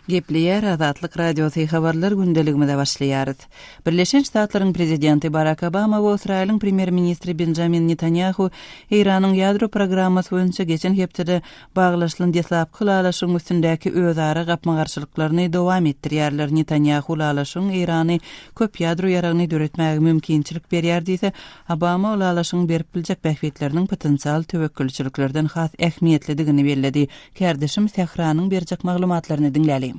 Gepleýär Azatlyk Radiosy habarlar gündeligimize başlaýarys. Birleşen Ştatlaryň prezidenti Barak Obama we Ysraýylyň premýer-ministri Benjamin Netanýahu Eýranyň ýadro programmasy boýunça geçen hepdede baglaşylan deslapky ylalaşygyň üstündäki özara gapma-garşylyklaryny dowam etdirýärler. Netanýahu ylalaşygyň Eýrany köp ýadro ýaragyny döretmäge mümkinçilik berýär diýse, Obama ylalaşygyň berip biljek bähbitleriniň potensial töwekgelçiliklerden has ähmiýetlidigini belledi. Kärdeşim Sähranyň berjek maglumatlaryny diňläliň.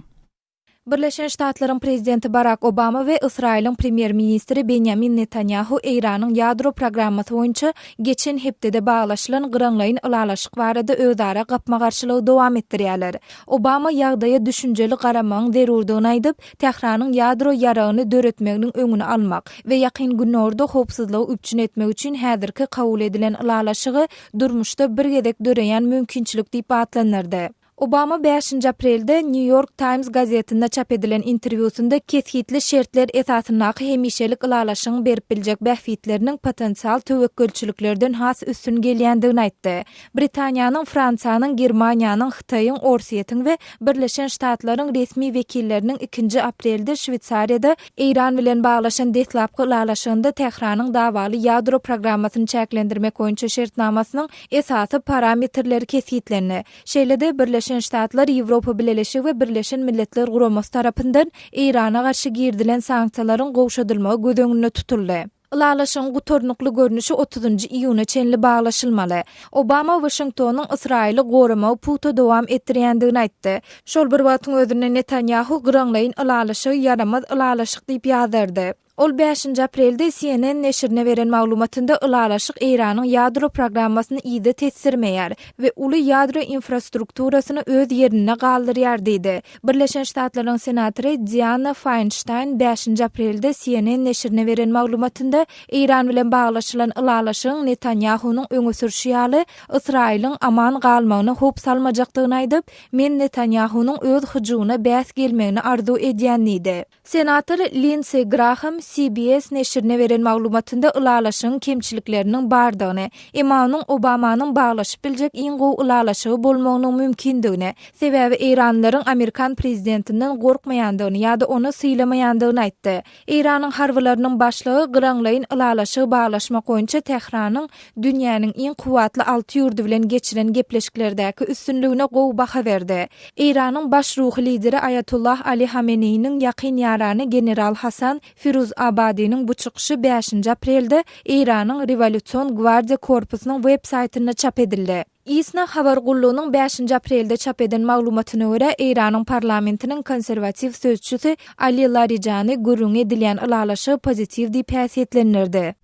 Birleşen Ştatlaryň Prezidenti Barak Obama we Ysraýylyň Premýer-ministri Benýamin Netanýahu Eýranyň ýadro programmasy boýunça geçen hepdede baglaşylan gyraňlaýyn ylalaşyk barada özara gapma-garşylygy dowam etdirýärler. Obama ýagdaýa düşünjeli garamagyň zerurdygyny aýdyp, Tähranyň ýadro ýaragyny döretmeginiň öňüni almak we Ýakyn Gündogarda howpsuzlygy üpjün etmek üçin häzirki kabul edilen ylalaşygy durmuşda bir gezek döreýän mümkinçilik diýip atlandyrdy. Obama bäşinji aprelde New York Times gazetinde çap edilen interwýusynda kesgitli şertler esasyndaky hemişelik ylalaşygyň berip biljek bähbitleriniň potensial töwekgelçiliklerden has üstün gelýändigini aýtdy. Britaniýanyň, Fransiýanyň, Germaniýanyň, Hytaýyň, Orsýetiň we Birleşen Ştatlaryň resmi wekilleriniň ikinji aprelde Şweýsariýada Eýran bilen baglaşan deslapky ylalaşygynda Tähranyň dawaly ýadro programmasyny çäklendirmek boýunça şertnamasynyň esasy parametrleri kesgitlendi. Şeýle-de, Birleşen Ştatlar, Ýewropa Bileleşigi we Birleşen Milletler Guramasy tarapyndan Eýrana garşy girizilen sanksiýalaryň gowşadylmagy göz öňünde tutuldy. Ylalaşygyň gutarnykly görnüşi otuzynjy iýuna çenli baglaşylmaly. Obama Waşingtonyň Ysraýyly goramagy pugta dowam etdirýändigini aýtdy. Şol bir wagtyň özünde Netanýahu gyraňlaýyn ylalaşygy ýaramaz ylalaşyk diýip ýazardy. Ol bäşinji aprelde CNN neşirine beren maglumatynda ylalaşyk Eýranyň ýadro programmasyny yza tesdirmeýär we uly ýadro infrastrukturasyny öz ýerinde galdyrýar diýdi. Birleşen Ştatlaryň senatory Dianna Faýnşteýn bäşinji aprelde CNN neşirine beren maglumatynda Eýran bilen baglaşylan ylalaşygyň Netanýahunyň öňe sürşi ýaly Ysraýylyň aman galmagyna howp salmajakdygyny aýdyp, Men Netanýahunyň öz hyjuwyna bäs gelmegini arzuw edýän diýdi. Senator Lindsey Graham CBS neşirine beren maglumatynda ylalaşygyň kemçilikleriniň bardygyny, emma onuň Obamanyň baglaşyp biljek iň gowy ylalaşygy bolmagynyň mümkindigini, sebäbi eýranlylaryň amerikan prezidentinden gorkmaýandygyny ýa-da ony sylamaýandygyny aýtdy. Eýranyň harbylarynyň başlygy gyraňlaýyn ylalaşygy baglaşmak boýunça Tähranyň dünýäniň iň kuwwatly alty ýurdy bilen geçiren gepleşiklerdäki üstünligine gowy baha berdi. Eýranyň baş ruhy lideri Aýatollah Ali Hameneýiniň ýakyn ýarany general Hasan Firuz Abadiniň bu çykyşy bäşinji aprelde Eýranyň Rewolýusion gwardiýa korpusynyň web saýtynda çap edildi. ISNA habar gullugynyň bäşinji aprelde çap eden maglumatyna görä, Eýranyň parlamentiniň konserwatiw sözçüsi Ali Larijani gürrüňi edilýän ylalaşygy pozitiw diýip häsiýetlendirdi.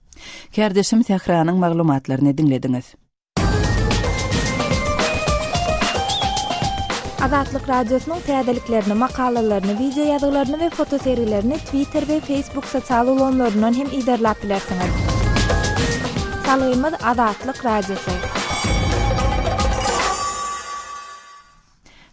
Kärdeşim Sähranyň maglumatlaryny diňlediňiz. Azatlyk Radiosynyň täzeliklerini, makalalaryny, wideo ýazgylaryny we fotosergilerini Twitter we Facebook sosial ulgamlaryndan hem yzarlap bilersiňiz. Salgymyz Azatlyk Radiosy.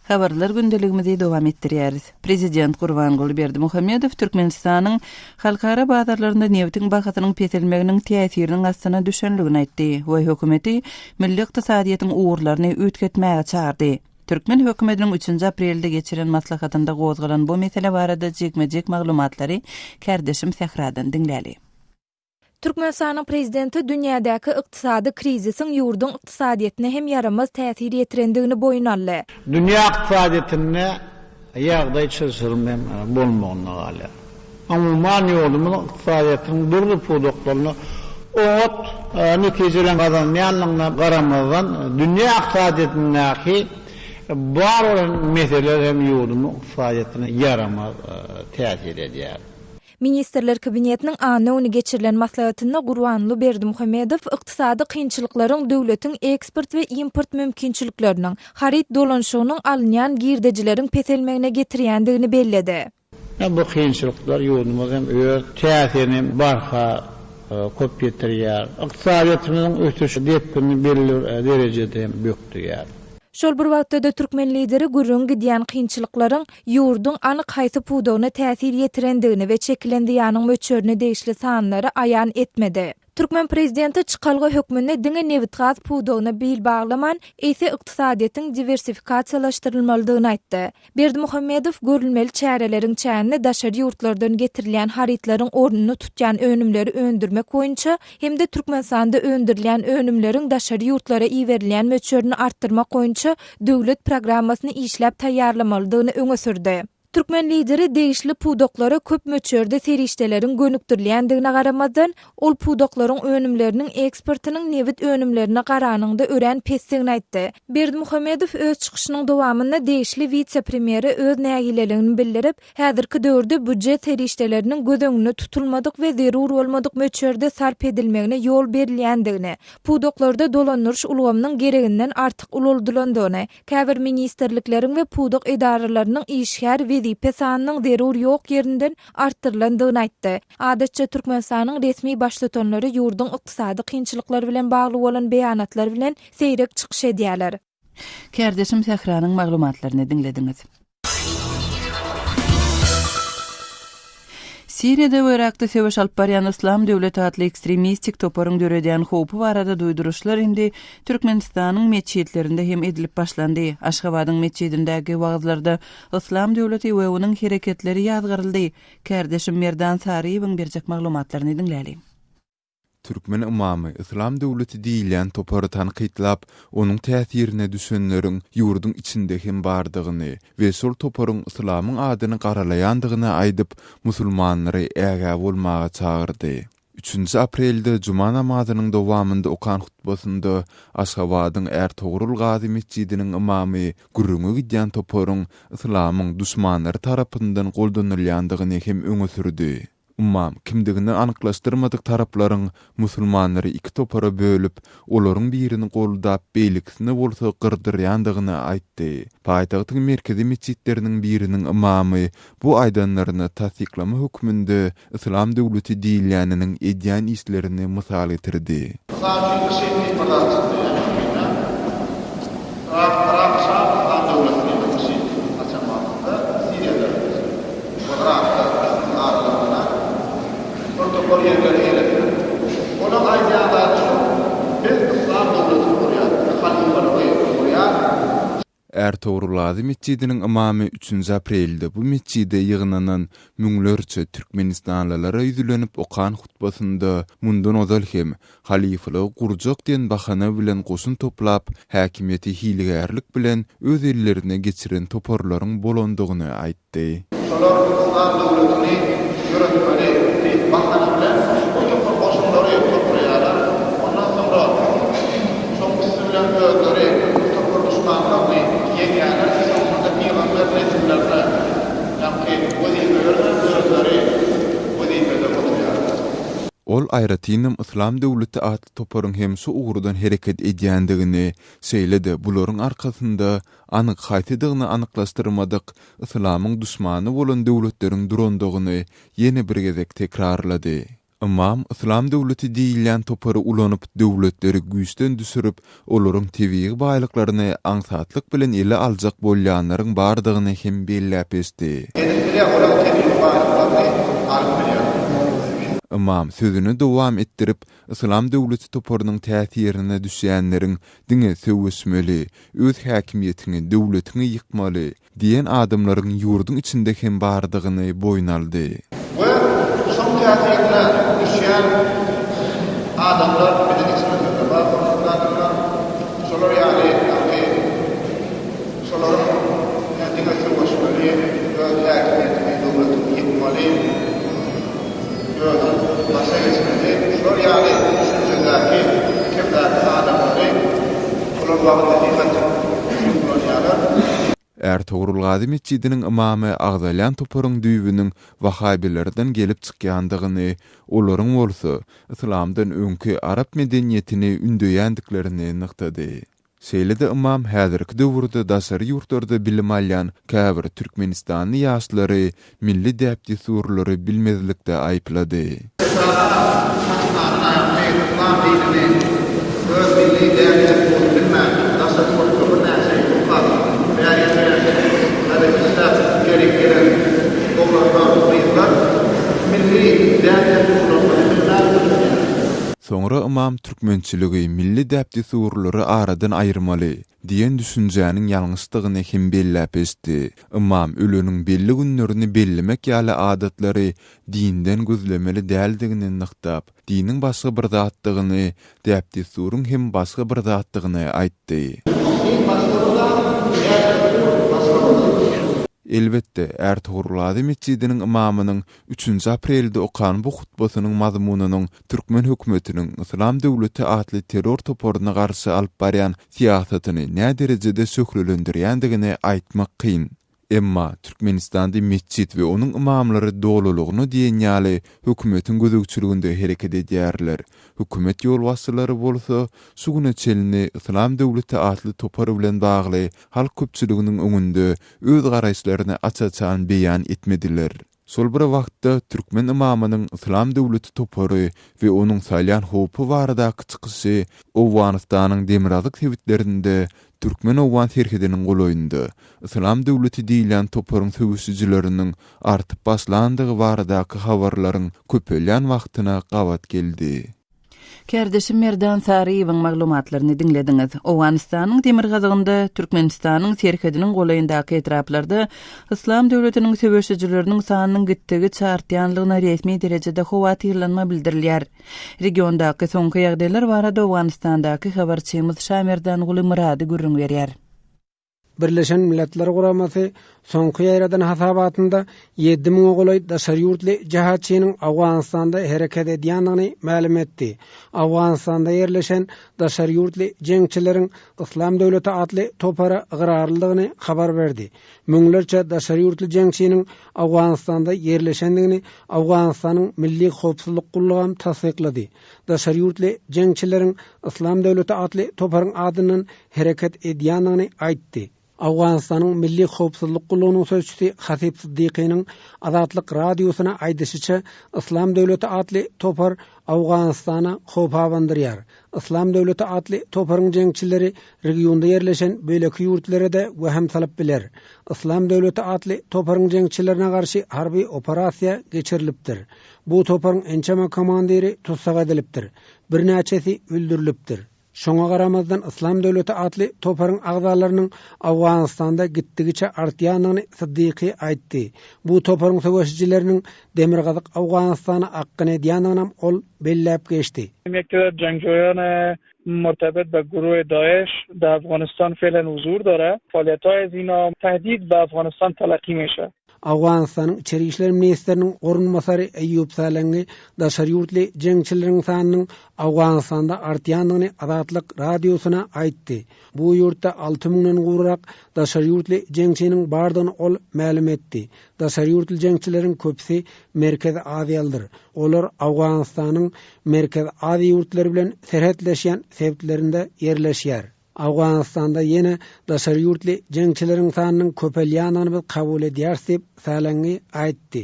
Habarlar gündeligimizi dowam etdirýäris. Prezident Gurbanguly Berdimuhamedow Türkmenistanyň halkara bazarlarynda nebitiň bahasynyň peselmeginiň täsiriniň astyna düşenligini aýtdy we hökümeti milli ykdysadyýetiň ugurlaryny üýtgetmäge çagyrdy. Türkmen hökümetiniň üçünji aprelde geçiren maslahatynda gozgalan bu mesele barada jikme-jik maglumatlary kärdeşim Sähradan diňläli. Türkmenistanyň Prezidenti dünýädäki ykdysady krizisiň ýurduň ykdysadyýetine hem ýaramaz täsir ýetirendigini boýun aldy. Dünýä ykdysadyýetinde ýagdaý çylşyrymly hem bolmagynda galýar. Umuman, ýurdumyzyň ykdysadyýetiniň dürli pudaklarynda oňat netijeler gazanylýandygyna garamazdan, dünýä ykdysadyýetindäki bar bolan meseleler hem ýurdumyzyň ykdysadyýetine ýaramaz täsir edýär. Ministrler Kabinetiniň anna güni geçirilen maslahatynda Gurbanguly Berdimuhamedow ykdysady kynçylyklaryň döwletiň eksport we import mümkinçilikleriniň, haryt dolanyşygynyň alynýan girdejileriň peselmegine getirýändigini belledi. Bu kynçylyklar ýurdumyza hem öz täsirini barha köp ýetirýär. Ykdysadyýetimiziň ösüş depginini belli bir derejede hem bökdeýär. Şol bir wagtda-da türkmen lideri gürrüňi gidýän kynçylyklaryň ýurduň anyk haýsy pudagyna täsir ýetirendigini we çekilen zyýanyň möçberine degişli sanlary aýan etmedi. Türkmen prezidenti çykalga hökmünde diňe nebitgaz pudagyna bil baglaman, eýse ykdysadyýetiň diwersifikasiýalaşdyrylmalydygyny aýtdy. Berdimuhamedow görülmeli çäreleriň çäginde daşary ýurtlardan getirilýän harytlaryň ornuny tutýan önümleri öndürmek boýunça hem-de Türkmenistanda öndürilýän önümleriň daşary ýurtlara iberilýän möçberini artdyrmak boýunça döwlet programmasyny işläp taýýarlamalydygyny öňe sürdi. Türkmen Lideri degişli pudaklara köp möçberde serişdeleriň gönükdirilýändigine garamazdan, ol pudaklaryň önümleriniň eksportynyň nebit önümlerine garanyňda örän pesdigini aýtdy. Berdimuhamedow öz çykyşynyň dowamynda degişli wise-premýere öz nägileligini bildirip, häzirki döwürde býujet serişdeleriniň göz öňünde tutulmadyk we zerur bolmadyk möçberde sarp edilmegine ýol berilýändigini, pudaklarda dolandyryş ulgamynyň gereginden artyk ulaldylandygyny, Käbir ministrlikleriň we pudak edaralarynyň işgär wezipe sanynyň zerur ýok ýerinden artdyrylandygyny aýtdy. Adatça Türkmenistanyň resmi baştutanlary ýurduň ykdysady kynçylyklary bilen bagly bolan beýanatlar bilen seýrek çykyş edýärler. Kärdeşim Sähranyň maglumatlaryny diňlediňiz. Siriýada we Yrakda söweş alyp barýan Yslam döwleti atly ekstremistik toparyň döredýän howpy barada duýduryşlar indi Türkmenistanyň metjitlerinde hem edilip başlandy. Aşgabadyň metjidindäki wagyzlarda Yslam döwleti we onuň hereketleri ýazgaryldy. Kärdeşim Merdan Saryýewiň berjek maglumatlaryny diňläliň. Türkmen ymamy Yslam döwleti diýilýän topary tankytlap, onuň täsirine düşenleriň ýurduň içinde hem bardygyny we şol toparyň yslamyň adyny garalaýandygyny aýdyp, musulmanlary ägä bolmaga çagyrdy. Üçünji aprelde juma namazynyň dowamynda okan hutbasynda Aşgabadyň Ärtogrul Gazy metjidiniň ymamy gürrüňi gidýän toparyň yslamyň duşmanlary tarapyndan goldanylýandygyny hem öňe sürdi. Ymam, kimdigini anyklaşdyrmadyk taraplaryň musulmanlary iki topara bölüp, olaryň birini goldap, beýlekisini bolsa gyrdyrýandygyny aýtdy. Paýtagtyň merkezi metjitleriniň biriniň ymamy bu aýdanlaryna tassyklama hökmünde Yslam döwleti diýilýäniniň edýän işlerini mysal getirdi. Mysal üçin, IŞID diýip bir zat çykdy ýaňy-ýakynda. Yrak, Yrak Şam Yslam döwleti diýip IŞID açan wagtynda Siriýada we Yrakda ikisiniň aralygynda bir topar ýerleri eýelediler. Olaň aýdýan zady şu, Biz Yslam döwletini gurýas, biz halyfalygy gurýas. Ärtogrul Gazy metjidiniň ymamy üçünji aprelde bu metjide ýygnanan müňlerçe türkmenistanlylara ýüzlenip okan hutbasynda mundan ozal hem halyfalygy gurjak diýen bahana bilen goşun toplap, häkimiýeti hilegärlik bilen öz ellerine geçiren toparlaryň bolandygyny aýtdy. Şolar yslam döwletini döretmeli diýip bahana bilen bir topar goşunlary toplaýarlar. Ondan soňra şoň üsti bilen özleri bir topar duşmanlaryny ýeňýärler. Soňunda pygamber nesillerine ýaňky wezipe bermän özleri wezipede oturýarlar. Ol aýratynam Yslam döwleti atly toparyň hem şu ugurdan hereket edýändigini, şeýle-de bularyň arkasynda anyk haýsydygyny anyklaşdyrmadyk yslamyň duşmany bolan döwletleriň durandygyny ýene bir gezek tekrarlady. Ymam Yslam döwleti diýilýän topary ulanyp döwletleri güýçden düşürip, olaryň tebigy baýlyklaryny aňsatlyk bilen ele aljak bolýanlaryň bardygyny hem belläp geçdi. Edip bilýär, olaryň tebigy baýlyklaryny alyp bilýär. Ymam sözüni dowam etdirip, Yslam döwleti toparynyň täsirine düşýänleriň diňe söweşmeli, öz häkimiýetiňi, döwletiňi ýykmaly, Diýen adamlaryň ýurduň içinde hem bardygyny boýun aldy. We şoň täsirine düşýän adamlar biziň içimizde-de bar hormatly adamlar. Şolar ýaly ýagny şolaryň ýa diňe söweşmeli, öz häkimiýetiňi, döwletiňi ýykmaly, özüň başa geçmeli, şular ýaly düşünjedäki, pikirdäki adamlary olar wagyz-nesihat üçin ulanýarlar. Ärtogrul Gazy metjidiniň ymamy agzalýan toparyň düýbüniň wahabilerden gelip çykýandygyny, olaryň bolsa, yslamdan öňki arap medeniýetini ündeýändiklerini nygtady. Şeýle-de ymam häzirki döwürde daşary ýurtlarda bilim alýan käbir türkmenistanly ýaşlary milli däp-dessurlary bilmezlikde aýyplady. Esasanam Pakistanyň aýakly yslam dinini, öz milli däp-dessuryny bilmän, daşary ýurtda birnäçe ýyl okap, bäri ýa-da işläp ilerik gelen oglanlar, gyzlar milli däp-dessurlarymyzy bilmän ösýär. Soňra. Soňra ymam türkmençiligi, milli däp-dessurlary aradan aýyrmaly diýen düşünjäniň ýalňyşdygyny hem belläp geçdi. Ymam öleniň belli günlerini bellemek ýaly adatlary dinden gözlemeli däldigini nygtap, diniň başga bir zatdygyny, däp-dessuryň hem başga bir zatdygyny aýtdy. Din başga bir zat, däp-dessur başga bir zat. Elbetde, Ärtogrul Gazy metjidiniň ymamynyň Üçünji aprelde okan bu hutbasynyň mazmunynyň türkmen hökümetiniň Yslam döwleti atly terror toparyna garşy alyp barýan syýasatyny näderejede şöhlelendirýändigini aýtmak kyn. Emma, Türkmenistanda metjit we onuň ymamlary dolulygyna diýen ýaly hökümetiň gözegçiliginde hereket edýärler. Hökümet ýolbaşçylary bolsa, şu güne çenli Yslam döwleti atly topar bilen bagly halk köpçüliginiň öňünde öz garaýyşlaryny aç-açan beýan etmediler. Şol bir wagtda, türkmen ymamynyň Yslam döwleti topary we onuň salýan howpy baradaky çykyşy Owganystanyň demirgazyk sebitlerinde türkmen-owgan serhediniň golaýynda Yslam döwleti diýilýän toparyň söweşijileriniň artyp başlandygy baradaky habarlaryň köpelýän wagtyna gabat geldi. Kärdeşim Merdan Saryýewiň maglumatlaryny diňlediňiz. Owganystanyň demirgazygynda, Türkmenistanyň serhediniň golaýyndaky etraplarda Yslam döwletiniň söweşijileriniň sanynyň gitdigiçe artýanlygyna resmi derejede howatyrlanma bildirilýär. Regiondaky soňky ýagdaýlar barada Owganystandaky habarçymyz Şamerdanguly Myrady gürrüň berýär. Birleşen Milletler Guramasy soňky ýaýradan hasabatynda ýedi müňe golaý daşary ýurtly jihatçynyň Owganystanda hereket edýändigini mälim etdi. Owganystanda ýerleşen daşary ýurtly jeňçileriň Yslam döwleti atly topara ygrarlydygyny habar berdi. Müňlerçe daşary ýurtly jeňçiniň Owganystanda ýerleşendigini Owganystanyň Milli howpsuzlyk gullugam tassyklady. Daşary ýurtly jeňçileriň Yslam döwleti atly toparyň adyndan hereket edýändigini aýtdy. Owganystanyň Milli howpsuzlyk gullugynyň sözçüsi Hasib Siddikynyň Azatlyk Radiosyna aýdyşyça, Yslam döwleti atly topar Owganystana howp abandyrýar. Yslam döwleti atly toparyň jeňçileri regionda ýerleşen beýleki ýurtlara-da wehim salyp biler. Yslam döwleti atly toparyň jeňçilerine garşy harby operasiýa geçirilipdir. Bu toparyň ençeme komandiri tussag edilipdir. Birnäçesi öldürilipdir. Şoňa garamazdan Yslam döwleti atly toparyň agzalarynyň Owganystanda gitdigiçe artýandygyny Siddiqi aýtdy. Bu toparyň söweşijileriniň Demirgazyk Owganystana akgyn edýändiginem ol belläp geçdi. Ýek جنگجویان مرتبط به گروه داعش در افغانستان فعلا حضور داره فعالیت از اینا تهدید به افغانستان تلقی میشه. Owganystanyň Içeri işler ministriniň orunbasary Eýýup Salengi daşary ýurtly jeňçileriň sanynyň Owganystanda artýandygyny Azatlyk Radiosyna aýtdy. Bu ýurtda alty müňden gowrak daşary ýurtly jeňçiniň bardygyny ol mälim etdi. Daşary ýurtly jeňçileriň köpüsi Merkezi Aziýalydyr. Olar Owganystanyň Merkezi Aziýa ýurtlary bilen serhetleşýän sebitlerinde ýerleşýär. Owganystanda ýene daşary ýurtly jeňçileriň sanynyň köpelýändigini biz kabul edýäris diýip, Salangi aýtdy.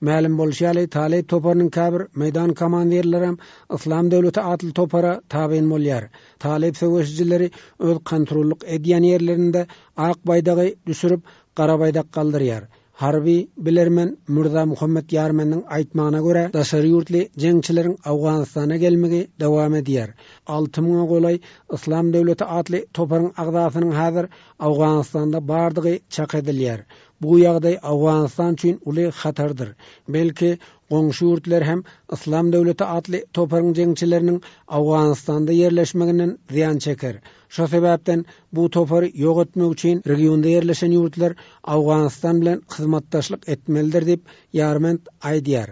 Mälim bolşy ýaly, Talyp toparynyň käbir meýdan komandirlerem Yslam döwleti atly topara tabyn bolýar. Talyp söweşijileri öz kontrollyk edýän ýerlerinde ak baýdagy düşürip, gara baýdak galdyrýar. Harby bilermen Mürza Muhammet Ýarmendiň aýtmagyna görä, daşary ýurtly jeňçileriň Owganystana gelmegi dowam edýär. Alty müňe golaý Yslam döwleti atly toparyň agzasynyň häzir Owganystanda bardygy çak edilýär. Bu ýagdaý Owganystan üçin uly hatardyr. Belki, goňşy ýurtlar hem Yslam döwleti atly toparyň jeňçileriniň Owganystanda ýerleşmeginden zyýan çeker. Şo sebäpden bu topary ýok etmek üçin regionda ýerleşen ýurtlar Owganystan bilen hyzmatdaşlyk etmelidir diýip, Ýarment aýdýar.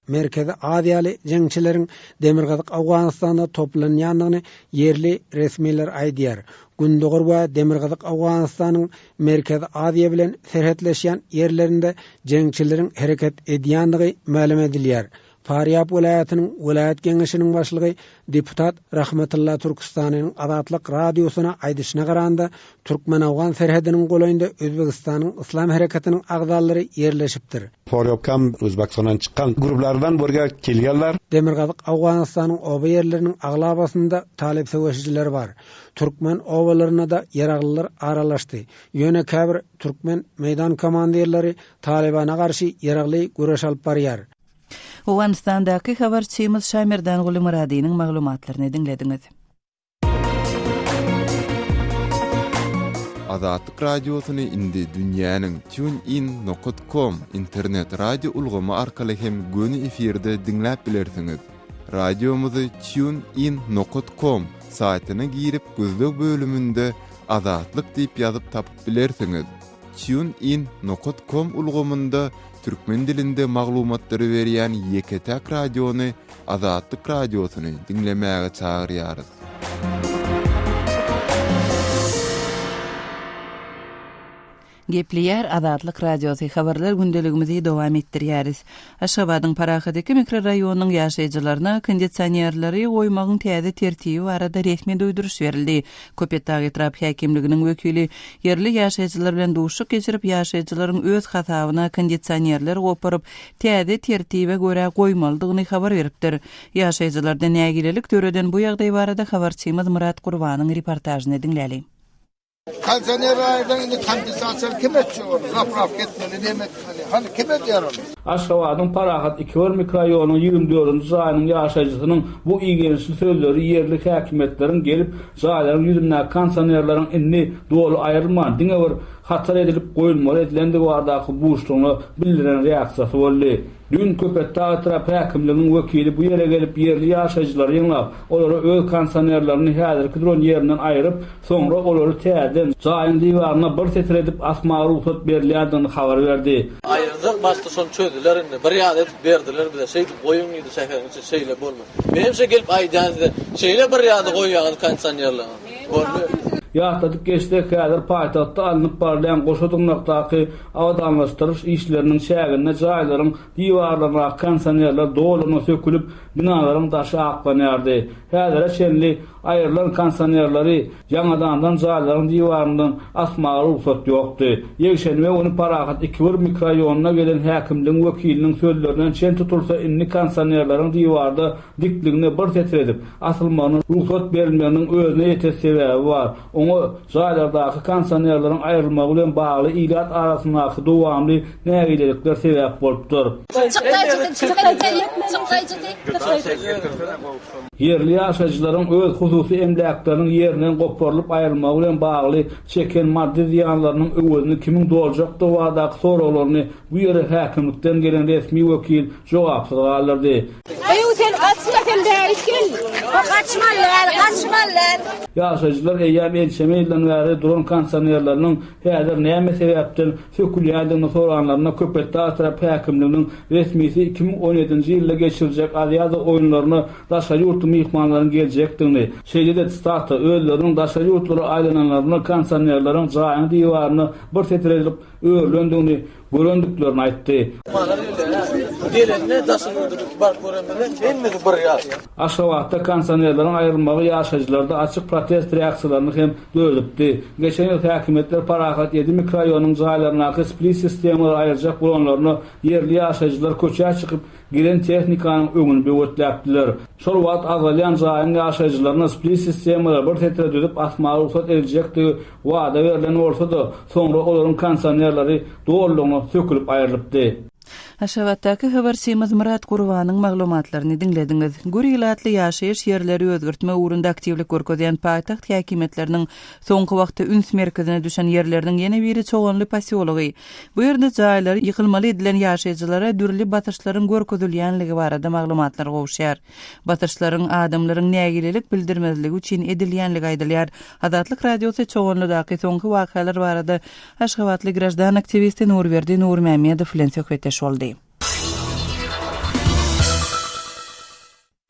Merkezi aziýaly jeňçileriň Demirgazyk Owganystanda toplanýandygyny ýerli resmiler aýdýar. Gündogar we Demirgazyk Owganystanyň Merkezi Aziýa bilen serhetleşýän ýerlerinde jeňçileriň hereket edýändigi mälim edilýär. Farýab welaýatynyň welaýat geňeşiniň başlygy deputat Rahmatylla Türküstanynyň Azatlyk Radiosyna aýdyşyna garanda, türkmen-owgan serhediniň golaýynda Özbegistanyň Yslam hereketiniň agzalary ýerleşipdir. Farýabkam Özbegistandan çykan gruplardan bu ýerge kelgenler. Demirgazyk Owganystanyň oba ýerleriniň aglabasynda talyp söweşijileri bar. Türkmen obalaryna-da ýaraglylar aralaşdy. Ýöne käbir türkmen meýdan komandirleri Talybana garşy ýaragly göreş alyp barýar. Owganystandaky habarçymyz Şamerdanguly Myradynyň maglumatlaryny diňlediňiz. Azatlyk Radiosyny indi dünýäniň TuneIn nokat com internet radio ulgamy arkaly hem göni efirde diňläp bilersiňiz. Radiomyzy TuneIn nokat com saýtyna girip gözleg bölüminde Azatlyk diýip ýazyp tapyp bilersiňiz. TuneIn nokat com ulgamynda türkmen dilinde maglumatlary berýän ýeke-täk radiony Azatlyk Radiosyny diňlemäge çagyrýarys. Gepleýär Azatlyk Radiosy, Habarlar gündeligimizi dowam etdirýäris. Aşgabadyň Parahat 2 mikroraýonynyň ýaşaýjylaryna kondisionerleri goýmagyň täze tertibi barada resmi duýduryş berildi. Köpetdag etrap häkimliginiň wekili ýerli ýaşaýjylar bilen duşuşyk geçirip, ýaşaýjylaryň öz hasabyna kondisionerler goparyp, täze tertibe görä goýmalydygyny habar beripdir. Ýaşaýjylarda nägilelik döreden bu ýagdaý barada habarçymyz Myrat Gurbanyň reportažyny diňläli. Kondisioner aýyrdan indi kompensasiýany kim etjek ony? Zaprawka etmeli, neme etmeli? Hany kim edýär ony? Aşgabadyň Parahat 2 bir mikroraýonynyň 24-nji jaýynyň ýaşaýjysynyň bu igençli sözleri ýerli häkimiýetleriň gelip, jaýlaryň ýüzündäki kondisionerleriň indi doly aýrylman, diňe bir hatar edilip goýulmaly edilendigi baradaky buşlugyna bildiren reaksiýasy boldy. Düýn Köpetdag etrap häkimliginiň wekili bu ýere gelip ýerli ýaşaýjylary ýygnap, olara öz kondisionerlerini häzirki duran ýerinden aýryp, soňra olary täzeden jaýyň diwaryna bir setir edip asmaga rugsat berilýändigini habar berdi. Aýyrdyk, başda şony çözdüler indi. Bir ýaly edip berdiler bize. Şeýdip goýuň diýdi şäheriň içi şeýle bolmaz. Menem şe gelip aýdýan size. Şeýle bir ýada goýýaňyz kondisionerleriňizi. Boldy. Ýatladyp geçsek, häzir paýtagtda alnyp barylýan goşa dyrnakdaky Abadanlaşdyryş işleriniň çäginde jaýlaryň diwarlaryndaky kondisionerler dolugyna sökülip, binalaryň daşy aklanýardy. Häzire çenli aýrylan kondisionerleri ýaňadandan jaýlaryň diwaryndan asmaga rugsat ýokdy. Ýekşenbe güni Parahat 2 bir mikroraýonyna gelen häkimligiň wekiliniň sözlerinden çen tutulsa indi kondisionerleriň diwarda dikligine bir setir edip asylmagyna rugsat berilmeginiň özüne ýeten sebäbi bar. Oňa jaýlardaky kondisionerleriň aýrylmagy bilen bagly ilat arasyndaky dowamly nägilelikler sebäp bolupdyr. Ýerli ýaşaýjylaryň öz hususy emläkleriniň ýerinden goparylyp aýrylmagy bilen bagly çeken maddy zyýanlarynyň öwezini kimiň doljakdygy baradaky soraglaryny bu ýere häkimlikden gelen resmi wekil jogapsyz galdyrdy. Eý sen gaçma sen bärik gel. Gaçmaly däl, gaçmaly däl. Ýaşaýjylar eýýäm ençeme ýyldan bäri duran kondisionerleriniň häzir näme sebäpden sökülýändigini soranlarynda Köpetdag etrap häkimliginiň resmisi 2017-nji ýylda geçiriljek Aziada oýunlaryna daşary ýurtly myhmanlaryň geljekdigini, şeýle-de tsitata, özleriniň daşary ýurtlara aýlananlarynda kondisionerleriň jaýyň diwaryna bir setir edilip örülendigini görendiklerini aýtdy. Gelende daşary ýurda baryp görenimizde hemmesi bir ýaly. Aşgabatda kondisionerleriň aýrylmagy ýaşaýjylarda açyk protest reaksiýalaryny hem döredipdi. Geçen ýyl häkimiýetler Parahat 7 mikroraýonynyň jaýlaryndaky split sistemalary aýyrjak bolanlarynda ýerli ýaşaýjylar köçä çykyp, gelen tehnikanyň öňüni böwetläpdiler. Şol wagt agzalýan jaýyň ýaşaýjylaryna split sistemalary bir setire düzüp asmaga rugsat ediljekdigi Wada berlen bolsa-da, soňra olaryň kondisionerleri dolulygyna sökülip aýrylypdy. Aşgabatdaky habarçymyz Myrat Gurbanyň maglumatlaryny diňlediňiz. Gür ilatly ýaşaýyş ýerleri özgertmek ugrunda aktiwlik görkezýän paýtagt häkimiýetleriniň soňky wagtda üns merkezine düşen ýerleriniň ýene biri Çoganly posýology. Bu ýerde jaýlary ýykylmaly edilen ýaşaýjylara dürli basyşlaryň görkezilýänligi barada maglumatlar gowuşýar. Basyşlaryň adamlaryň nägilelik bildirmezligi üçin edilýänligi aýdylýar. Azatlyk Radiosy Çoganlydaky soňky wakalar barada aşgabatly graždan aktiwisti Nurberdi Nurmämmedow bilen söhbetdeş boldy.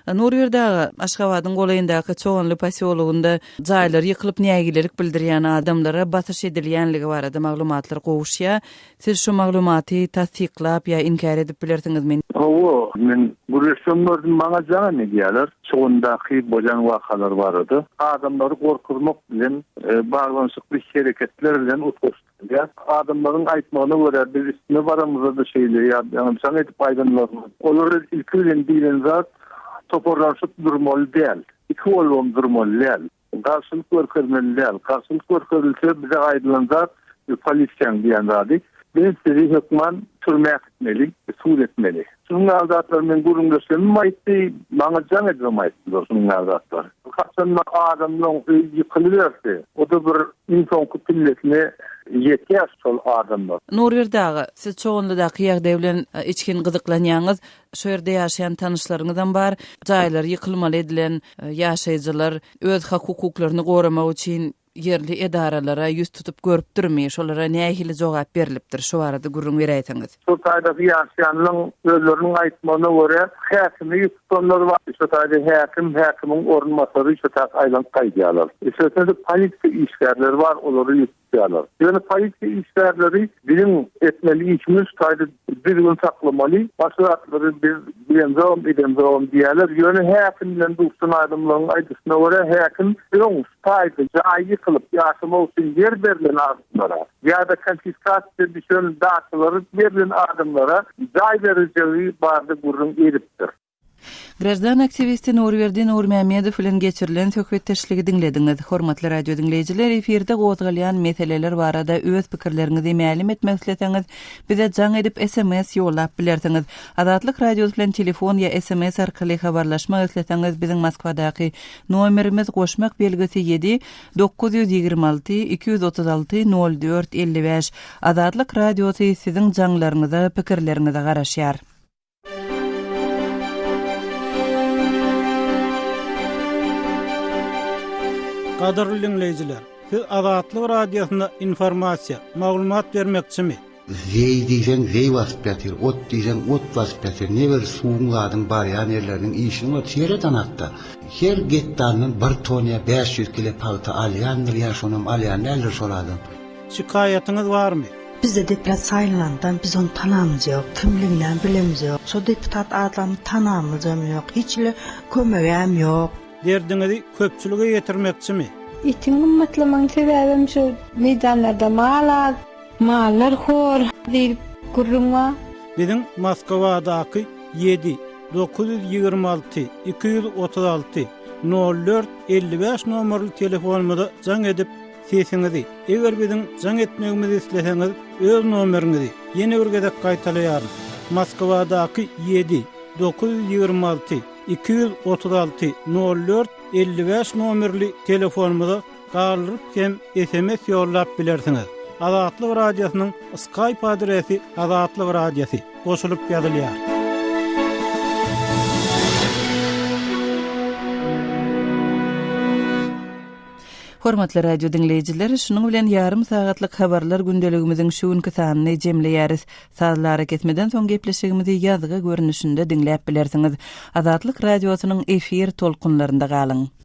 Nurberdi aga, Aşgabadyň golaýyndaky Çoganly posýologynda jaýlary ýykylyp nägilelik bildirýän adamlara basyş edilýänligi barada maglumatlar gowuşýar. Siz şu maglumaty tassyklap ýa inkär edip bilersiňizmi? Hawa, men gürleşsem gördüm, maňa jaňam edýärler Çogandaky bolýan wakalar barada. Adamlary gorkuzmak bilen baglanyşykly hereketler bilen utgaşdyrylýar. Ýa adamlaryň aýtmagyna görä biz üstüne baramyzda-da şeýle ýa ýaňy jaň edip aýdanlarymyz. Olara ilki bilen diýlen zat toparlanyşyp durmaly däl. Iki bolubam durmaly däl. Garşylyk görkezmeli däl. Garşylyk görkezilse bize aýdylan zat polisiýaň diýen zady. Biz sizi hökman türmä äkitmeli, sud etmeli. Şunuň ýaly zatlary meň gürrüňdeşlerimem aýtdy, maňa jaň edibem aýtdylar şunuň ýaly zatlary. Haçanda adamlaň öýi ýykylyberse, o-da bir iň soňky pillesine ýetýär şol adamlar. Nurberdi aga, siz Çoganlydaky ýagdaý bilen içgin gyzyklanýaňyz. Şo ýerde ýaşaýan tanyşlaryňyzam bar. Jaýlary ýykylmaly edilen ýaşaýjylar öz hak-hukuklaryny goramak üçin ýerli edaralara ýüz tutup görüpdirmi? Şolara nähili jogap berlipdir? Şu barada gürrüň beräýseňiz. Şo taýdaky ýaşaýanlaryň özleriniň aýtmagyna görä, häkime ýüz tutanlar bar. Şo taýda häkim, häkimiň orunbasary şo taýda aýlanyp gaýdýarlar. Üstesine-de polisiýa işgärleri bar, olara ýüz tutýarlar. Ýöne polisiýa işgärleri biziň etmeli işimiz şu taýda düzgün saklamaly, başga zatlary biz bilemzogam, edemzogam diýýärler. Ýöne häkim bilen duşan adamlaryň aýdyşyna görä, häkim öň şu taýda jaýy ýykylyp, ýaşamak üçin ýer berlen adamlara ýa-da konfiskasiýa düşen daçalary berlen adamlara jaý beriljegi barada gürrüň edipdir. Graždan aktiwisti Nurberdi Nurmämmedow bilen geçirilen söhbetdeşligi diňlediňiz. Hormatly radio diňleýjiler, efirde gozgalýan meseleler barada öz pikirleriňizi mälim etmek isleseňiz, bize jaň edip sms ýollap bilersiňiz. Azatlyk Radiosy bilen telefon ýa sms arkaly habarlaşmak isleseňiz, biziň Moskwadaky nomerimiz goşmak belgisi ýedi, 926 236 04 55. Azatlyk Radiosy siziň jaňlaryňyza, pikirleriňize garaşýar. Gadyrly diňleýjiler, siz Azatlyk Radiosyna informasiýa, maglumat bermekçimi? Zeý diýseň zeý basyp ýatyr, ot diýseň ot basyp ýatyr. Ne bir suwuň zadyň barýan ýerleriniň işini bolup seret anakda. Her gektaryndan bir ton ýa 500 kile pagta alýandyr ýa şonam alýan däldir şol adam. Şikaýatyňyz barmy? Bizde deputat saýlanandan biz ony tanamyz ýok, kimliginem bilemiz ýok. Şo deputat adamy tanamyzam ýok, hiç hili kömegem ýok. Derdiňizi köpçülige ýetirmekçimi? Etiň gymmatlamagyň sebäbem şu meýdanlarda mal az, mallar hor diýlip gürrüň bar. Biziň Moskwadaky ýedi, 926, 236, 04, 55 nomerli telefonymyza jaň edip, Sesiňizi, eger biziň jaň etmegimizi isleseňiz, öz nomeriňizi, ýene bir gezek gaýtalaýaryn, Moskwadaky ýedi, 926, 236, 04, 55 nomerli telefonymyza galdyryp hem sms ýollap bilersiňiz. Azatlyk Radiosynyň Skype adresi Azatlyk Radiosy, goşulyp ýazylýar. Hormatly radio diňleýjiler, şunuň bilen ýarym sagatlyk habarlar gündeligimiziň şu günki sanyny jemleýäris. Sazly arakesmeden soň gepleşigimizi ýazgy görnüşinde diňläp bilersiňiz. Azatlyk Radiosynyň efir tolkunlarynda galyň.